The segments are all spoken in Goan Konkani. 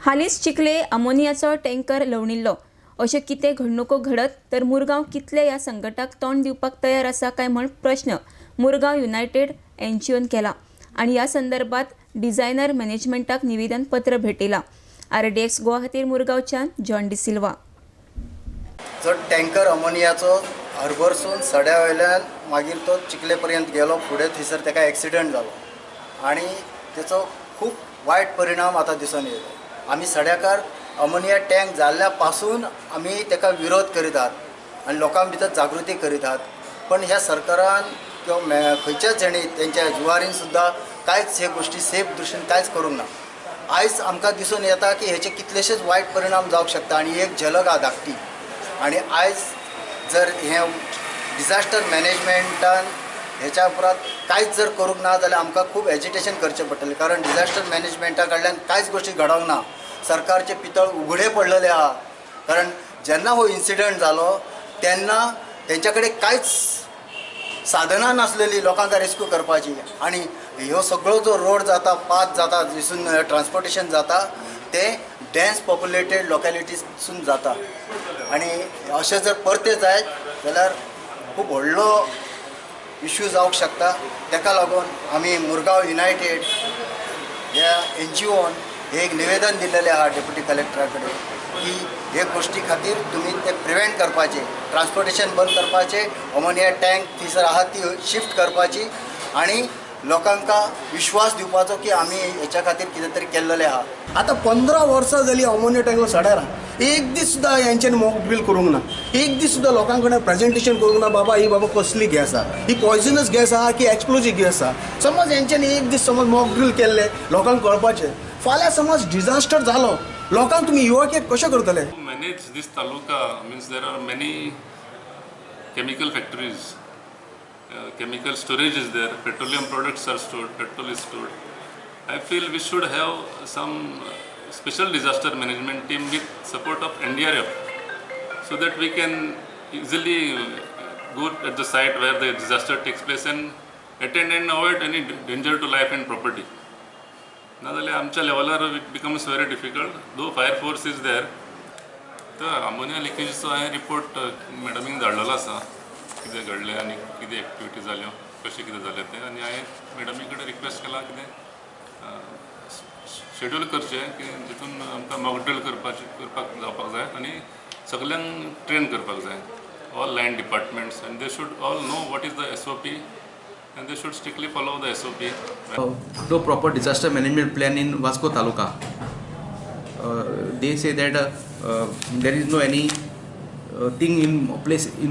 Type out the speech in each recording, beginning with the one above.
हालींच चिखले अमोनियाचो टँकर लवणिल्लो. अशें कितें घडणुको घडत तर मुरगांव कितले ह्या संकटाक तोंड दिवपाक तयार आसा काय म्हण प्रश्न मुरगांव युनायटेड एनजीओन केला आनी ह्या संदर्भात डिझायनर मॅनेजमेंटाक निवेदन पत्र भेटयलां. आरडीएक्स गोवा खातीर मुरगांवच्यान जॉन डिसिल्वा. जो टँकर अमोनियाचो हरबरसून सड्या वयल्यान मागीर तो चिखले पर्यंत गेलो, फुडें थंयसर ताका एक्सिडंट जालो आनी तेचो खूब वायट परिणाम आतां दिसून येयलो. आमी सड्याकार अमोनिया टँक जाल्ल्या पासून आमी ताका विरोध करीत आहात आनी लोकां भितर जागृती करीत आहात, पण ह्या सरकारान किंवा खंयच्याच जाणी तेंच्या जुवारीन सुद्दां कांयच हे गोश्टी सेफ दृश्टीन कांयच करूंक ना. आयज आमकां दिसून येता की हेचे कितलेशेच वायट परिणाम जावंक शकता आनी एक झलक आहा धाकटी. आनी आयज जर हें डिझास्टर मॅनेजमेंटान हेच्या उपरांत कांयच जर करूंक ना जाल्यार आमकां खूब एजिटेशन करचें पडटलें, कारण डिझास्टर मॅनेजमेंटा कडल्यान कांयच गोश्टी घडोवंक ना. सरकारचे पितळ उघडे पडलेले आहा, कारण जेन्ना हो इन्सिडंट जालो तेन्ना तेंच्या कडेन कांयच साधनां नासलेली लोकांक रेस्क्यू करपाची. आनी ह्यो सगळो जो रोड जाता, पाथ जाता, जिसून ट्रान्सपोर्टेशन जाता, ते डेन्स पॉप्युलेटेड लोकेलिटीसून जाता. आनी अशें जर परते जायत जाल्यार खूब व्हडलो इश्यू जावंक शकता. ताका लागून आमी मुरगांव युनायटेड ह्या एनजीओन हे एक निवेदन दिलेलें आहा डेप्युटी कलेक्टरा कडेन की हे गोश्टी खातीर तुमी ते प्रिवेंट करपाचें, ट्रान्सपोर्टेशन बंद करपाचें, अमोनिया टँक थंयसर आहा ती शिफ्ट करपाची आनी लोकांक विश्वास दिवपाचो की आमी हेच्या खातीर कितें तरी केल्लेलें आहा. आतां 15 वर्सां जालीं अमोनिया टँक सड्यार आहा, एक दीस सुद्दां हेंच्यांनी मॉक ड्रील करूंक ना, एक दीस सुद्दां लोकां कडेन प्रेजेंटेशन करूंक ना. बाबा ही बाबा कसली गॅस आहा, ही पॉयजनस गॅस आहा की एक्सप्लोजीव गॅस आहा. समज हेंच्यांनी एक दीस समज मॉक ड्रील केल्लें लोकांक कळपाचें, फाल्यां समज डिझास्टर जालो लोकांक तुमी इव्हाक्युएट कशें करतले? Manage this taluka means there are many chemical factories, chemical storage is there, petroleum products are stored, petrol is stored. I feel we should have some special disaster management team with support of NDRF so that we can easily go at the site where the disaster takes place and attend and avoid any danger to life and property. नाजाल्यार आमच्या लेवलार it becomes very difficult, though fire force is there. तर अमोनिया लिकेजीचो हांवें रिपोर्ट मॅडमीक धाडलेलो आसा, कितें घडलें आनी कितें एक्टिविटी जाल्यो, कशें कितें जालें तें. आनी हांवें मॅडमी कडेन रिक्वेस्ट केला कितें शेड्यूल करचें की जितून आमकां मॉक ड्रील करपाक जावपाक जाय आनी सगल्यांक ट्रेन करपाक जाय, all line departments, and they should all know what is the SOP and they should strictly follow the SOP. No proper disaster management plan in Vasco Taluka. They say that there is no any thing in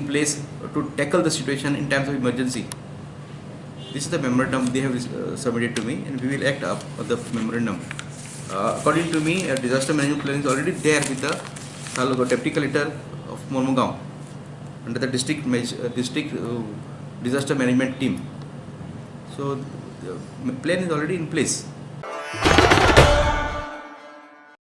place to tackle the situation in times of emergency. This is the memorandum they have submitted to me, and we will act up on the memorandum. According to me, a disaster management plan is already there with the Taluka Deputy Collector of Mormugao under the district disaster management team. So the plan is already in place.